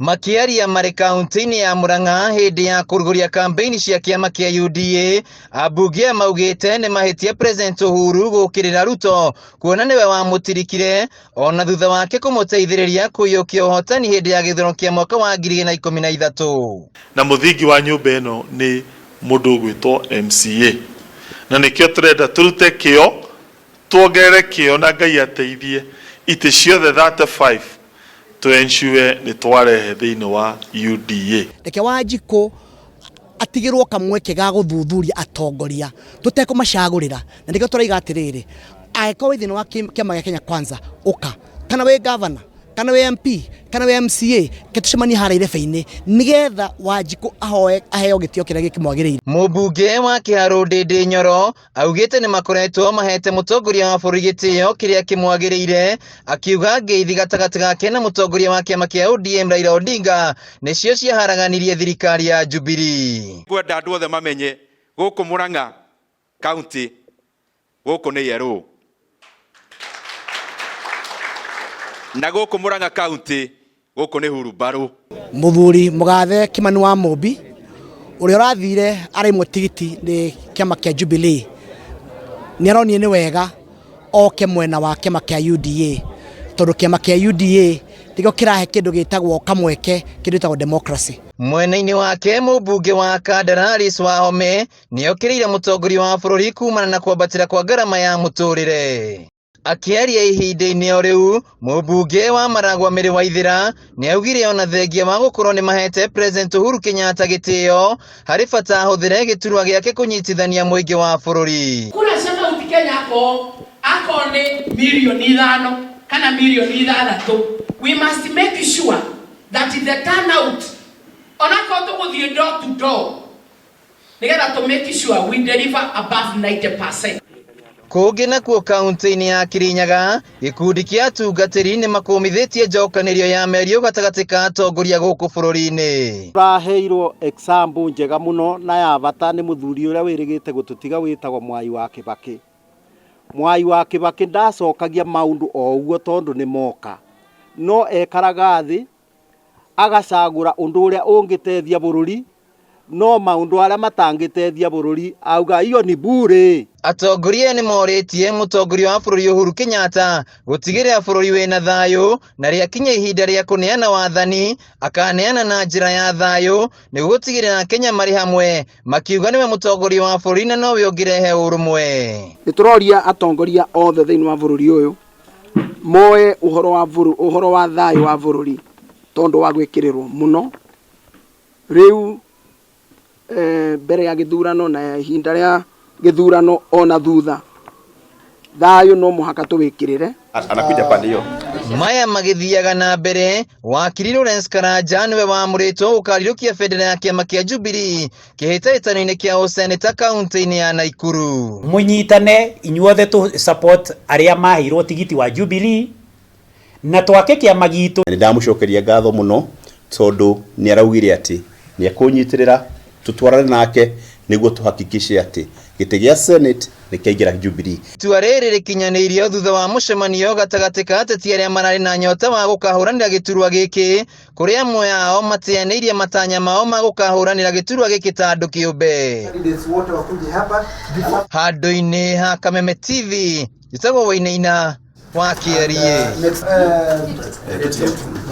Makĩaria marĩ kaunti-inĩ ya Murang'a hĩndĩ ya kũrugũria kambeini cia kĩama kĩa UDA, ambunge aya maugĩte nĩ mahĩtia President Uhuru gũkĩrĩra Ruto kuona nĩwe wamũtirikire ona thutha wake kũmũteithĩrĩria kũiyũkia ũhotani hĩndĩ ya gĩthurano kĩa mwaka wa 2013. Na mũthingi wa nyũmba ĩno nĩ mũndũ ũgwĩtwo MCA, na nĩkĩo tũrenda tũrute kĩo, tuongerere kĩo na Ngai ateithie itĩ ciothe 35 tu ensure nĩ twarehe thĩinĩ wa UDA. Reke Wanjikũ atigĩrwo kamweke ga gũthuthuria atongoria tũtekũmacagũrĩra, na nĩkĩo tũraiga atĩrĩrĩ, angĩkorwo wĩ thĩinĩ wa kĩama gĩa Kenya Kwanza, ũka kana wĩ governor kana wĩ MP kana wĩ MCA, ke tũcemanie harĩa irebe-inĩ nĩgetha Wanjikũ ahoe aheo gĩtĩo kĩrĩa gĩkĩmwagĩrĩire. Mũmbunge wa Kĩharũ Ndĩndĩ Nyoro augĩte nĩ makoretwo mahete mũtongoria wa bũrũri gĩtĩo kĩrĩa kĩmwagĩrĩire, akiuga ngeithi gatagatĩ gake na mũtongoria wa kĩama kĩa ODM Raila Odinga nĩcio ciaharaganirie thirikari ya Jubilee. Ngwenda andũ othe mamenye gũkũ Murang'a county gũkũ nĩ yerũ, na gũkũ Murang'a county gũkũ nĩ hurumbarũ. Mũthuri mũgathe Kimani wa Mũmbi ũrĩa ũrathire araimwo tigiti nĩ kĩama kĩa Jubilee nĩ aronire nĩ wega oke mwena wa kĩama kĩa UDA, tondũ kĩama kĩa UDA nĩkĩo kĩrahe kĩndũ gĩtagwo kamweke, kĩndũ gĩtagwo democracy. Mwena-inĩ wake mũmbunge wa Kandara Alice Wahome nĩokĩrĩire mũtongoria wa bũrũri kumana na kwambatĩra kwa ngarama ya mũtũrĩre. Akĩaria ihinda-inĩ o rĩu, mũmbunge wa Maragwa Mary Waithera nĩaugire ona thengia wa gũkorwo nĩ mahete President Uhuru Kenyatta gĩtĩo, harĩ bata ahũthĩre gĩturwa gĩake kũnyitithania mũingĩ wa bũrũri. Kura cia Mount Kenya ako nĩ mirioni 5 kana mirioni 6. We must make sure that the turnout onakorwo tũgũthiĩ door to door nĩgetha to make sure we deliver above 90%. Kũngĩ nakuo kaunti-inĩ ya Kirinyaga, gĩkundi kĩa atungatĩri nĩ makũmithĩtie njokanĩrio ya mĩario gatagatĩ ka atongoria gũkũ bũrũri-inĩ. Tũraheirwo example njega mũno na ya bata nĩ mũthuri ũrĩa wĩrĩgĩte gũtũtiga wĩtagwo Mwai wa Kibaki. Mwai wa Kibaki ndacokagia maũndũ o ũguo tondũ nĩ moka, no ekaraga thĩ agacagũra ũndũ ũrĩa ũngĩteithia bũrũri, no maũndũ arĩa matangĩteithia bũrũri auga hiyo ni bure. Atongoria nĩ morĩtie mũtongoria wa bũrũri Uhuru Kenyatta gũtigĩrĩra bũrũri wĩna thayũ na rĩakinya ihinda rĩa kũneana wathani akaneana na njĩra ya thayũ nĩguo gũtigĩrĩra Kenya marĩ hamwe, makiuga nĩwe mũtongoria wa bũrũri na nowe ũngĩrehe ũrũmwe. Nĩ tũroria atongoria othe thĩinĩ wa bũrũri ũyũ moe ũhoro wa thayũ wa bũrũri tondũ wa gwĩkĩrĩrwo mũno rĩu, mbere ya gĩthurano na ihinda rĩa gĩthurano ona thutha, thayũ no mũhaka tũwĩkĩrĩre. Anakuja pande hiyo. Maya magĩthiaga na mbere, wakiri Lawrence Karanja nĩwe wamũrĩtwo gũkarirũkia bendera ya kĩama kĩa Jubilee kĩhĩtahĩtano-inĩ kĩa ũseneta kaunti-inĩ ya Nakuru. Mũnyitane inyuothe tũ support arĩa maheirwo tigiti wa Jubilee na twake kĩama gitũ. Nĩ ndamũcokeria ngatho mũno tondũ nĩ araugire atĩ nĩ ekũnyitĩrĩra tũtwarane nake nĩguo tũhakikishe atĩ gĩtĩ gĩa Senate nĩ kĩaingĩra Jubilee. Itua rĩrĩ rĩkinyanĩirio thutha wa mũcemanio gatagatĩ ka ateti arĩa mararĩ na nyota wa gũkahũranĩra gĩturwa gĩkĩ, kũrĩa amwe ao mateanĩirie matanya mao ma gũkahũranĩra gĩturwa gĩkĩ ta andũ kĩũmbe. Handũ-inĩ ha Kameme TV, njĩtagwo Wainaina wa Kĩarie.